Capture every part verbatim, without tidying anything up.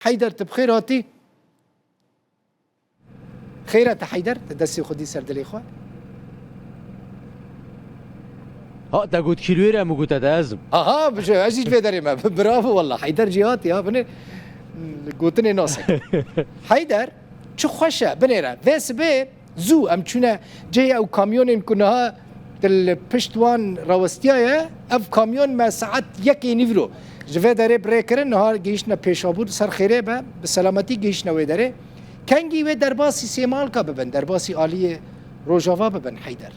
Heyder, tu bi xêr hatî. Xêr e te Heyder, te destê xwe dî ser dilê xwe. Ha, te got kîloyê re, min gote te ez im. Aha, bije, ez jî vê derê me. Bravo, wallah. Heyder jî hatî, ya, binê gotinê nasek. Heyder, çi xweş e, binêre. Vê sibê zû em çûne cihê ew kamyonên ku niha di li pişt wan rawestiyaye. Ev kamyon me saet yekê nîvro ji vê derê bi rê kirin, niha gihîştine Pêşabûr, ser xêrê be, bi selametî gihîştine wê derê. Kengî wê derbasî Sêmalka bibin, derbasî aliyê Rojava bibin, Heyder.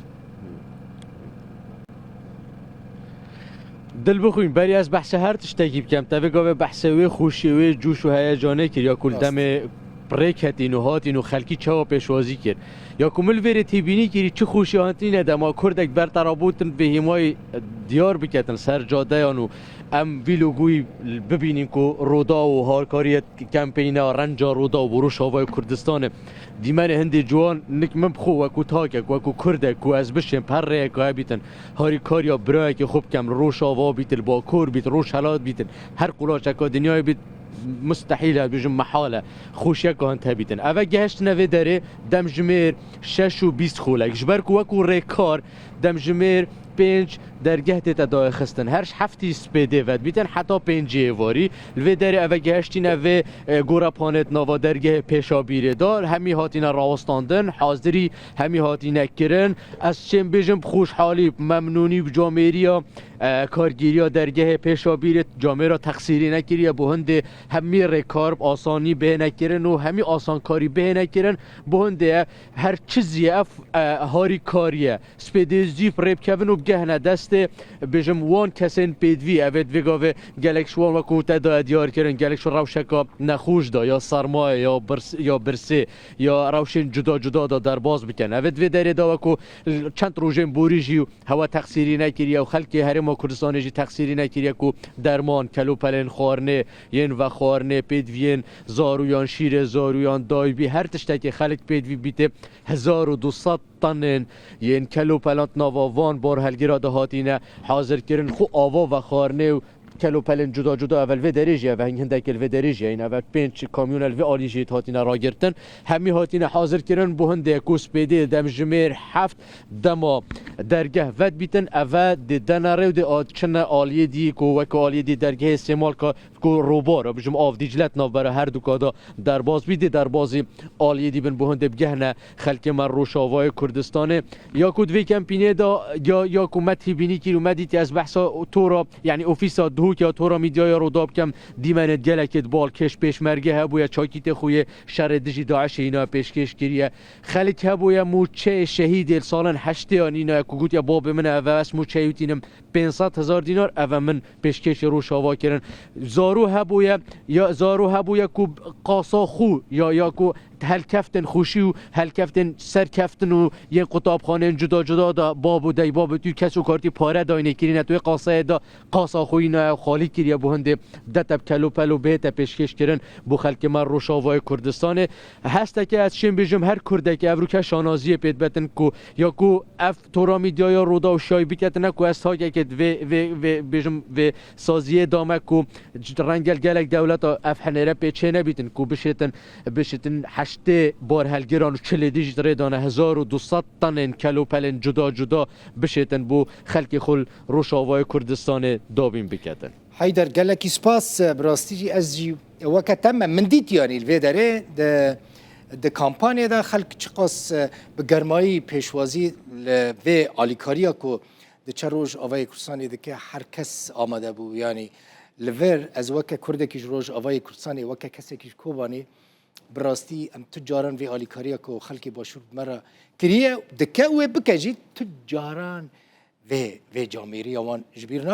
Dil bixwîn, berî ez behse her tiştekî bikem, te vê gavê behsê wê xweşiyê, wê cûş û heyecanê kir, ya ku li Rast. demê rêk hetîn û hatîn û xelkî çawa pêşwazî kir. Ya ku min li vêrê têbînî kirî, çi xweşiya hatîne dema Kurdek ber te re botin vê hêmayî diyar biketin ser cadeyan û em vî logoyî bibînin ku Rûdaw û harkariyê kempeyna renca Rûdaw bo Rojavayê Kurdistanê. Dîmenê hindê ciwan nik min bi xwe wekû takek, wekû Kurdek ku ez bişêm, her rêyeka hebîtin, harîkariya birayekê xwe bikem, li Rojava bît, li Bakur bît, Rojhelat bît, her qulaçeka dinyayê bît, mustehîl e, bêjim mehal e, xweşiyeka hin hebîtin. Eve gehiştine vê derê, demjimêr şeş û bîst xulek. Ji ber ku wekû rêkar demjimêr pênc dergeh tête dayê xistin. Her heftî spêdê vedbîtin heta pêncî êvarî. Li vê derê eve gehiştîne vê, e, gorepanê di nava dergehê Pêşabîrê de. Hemî hatîne rawestandin, hazirî hemî hatîne kirin. Ez çêm bêjim bi xweşhalî, bi memnûnî, bi camêriya, e, kargêriya dergehê Pêşabîrê camêra texsîrî nekiriye. Bo hindê hemî rêkar bi asanî bihêne kirin û hemî asankarî bihêne kirin. Bo hindê ye her çi zî ye ev, e, harîkariye. Spêdê zî bi rê bikevin û bigehine destê, bêjim, wan kesên pêdivî. Evê di vê gavê gelek ji wan wekû te daye diyar kirin, gelek ji rewşeka nexweş de, ya sermayê, ya birs-, ya birsê, ya rewşên cuda cuda de derbas bikin. Evê di vê derê de wekû çend rojên borî jî hewa texsîrî nekiriye û xelkê Herêma Kurdistanê jî texsîrî nekiriye ku derman, kelopelên xwarinê, yên vexwarinê, pêdiviyên zarûyan, şîrê zarûyan, daybî, her tiştekê xelk pêdivî bîtê hezar û du sed tanên yên kelopelan di nava van barhelgêra de hatîne hazirkirin, xwe ava vexwarinê û kelopelên cuda cuda, eve li vê derê jî, eve hing-, hindekê li vê derê jî heyne, eve pênc kamyone li vê alî jî hatîne ragirtin. Hemî hatîne hazirkirin, bo hindê ku spêdê demjimêr heft dema dergeh vedbîtin, eve dê dene rê û dê a-, çine aliyê dî ku weke aliyê dî dergehê Sêmalka ku rûbar, bijim, av Dîcle di navbera her du ka de derbas bî, dê derbazî aliyê dî bin, bo hindê bigehne xelkê me Rojavayê Kurdistanê. Ya ku di vê kempînê de, ya, ya ku me têbînî kir û me dîtî, ez behsa tora, yanî ofîsa Duhok ya Tora Medyaya Rûdaw bikem, dîmenê gelekê di balkêş pêşmerge hebûye, çakîtê xwe yê şerê dijî DAIŞê îna pêşkêş kiriye. Xelk hebûye mûçeyê şehîdê li salên heştêyan îna ku gotiye, babê min e, eve ez mûçeyê wî tînim, pênc sed hezar dînar, eve min pêşkêşî Rojava kirin. Zarû hebûye, ya zarû hebûye ku qasa xwe ya, ya ku helkeftên xweşî û helkeftên serkeftin û yên qutabxaneyên cuda cuda de bab û deybabê tu kes û kartî pare dayînê kirîne, tu yê qaseyê de qasa xwe îna ye xalî kiriye, bo hindê dete bi kelopel û bihête pêşkêş kirin bo xelkê me Rojavayê Kurdistanê. Hesteke ez şên bêjim, her Kurdekê evrûke şanaziyê pê dibetin ku ya ku ev Tora Medyaya Rûdaw şiyayî biketine ku ez takekê di vê, vê, vê, bêjim, vê saziyê dame ku rengel gelek dewleta ev henêre pê çê nebîtin ku bişêtin, bişêtin heştê barhelgiran û çilê dî jî rê dane, hezar û du sed tanên kelopelên cuda cuda bişêtin bo xelkê xwe li Rojavayê Kurdistanê dabîn biketin. Heyder, gelekî spas. Bi rastî jî ez jî weke te me, min dît, yanî li vê derê di, di kampanyê de xelk çiqas, e, bi germayî pêşwazî li vê alîkariya ku diçe Rojavayê Kurdistanê dike, her kes amade bû. Yanî li vir ez weke Kurdekî ji Rojavayê Kurdistanê, weke kesekî ji Kobanê, bi rastî em tu caran vê alîkariya ku xelkê Başûr bi me re kiriye, dike û wê bike jî, tu caran vê, vê camêriya wan ji bîr nake.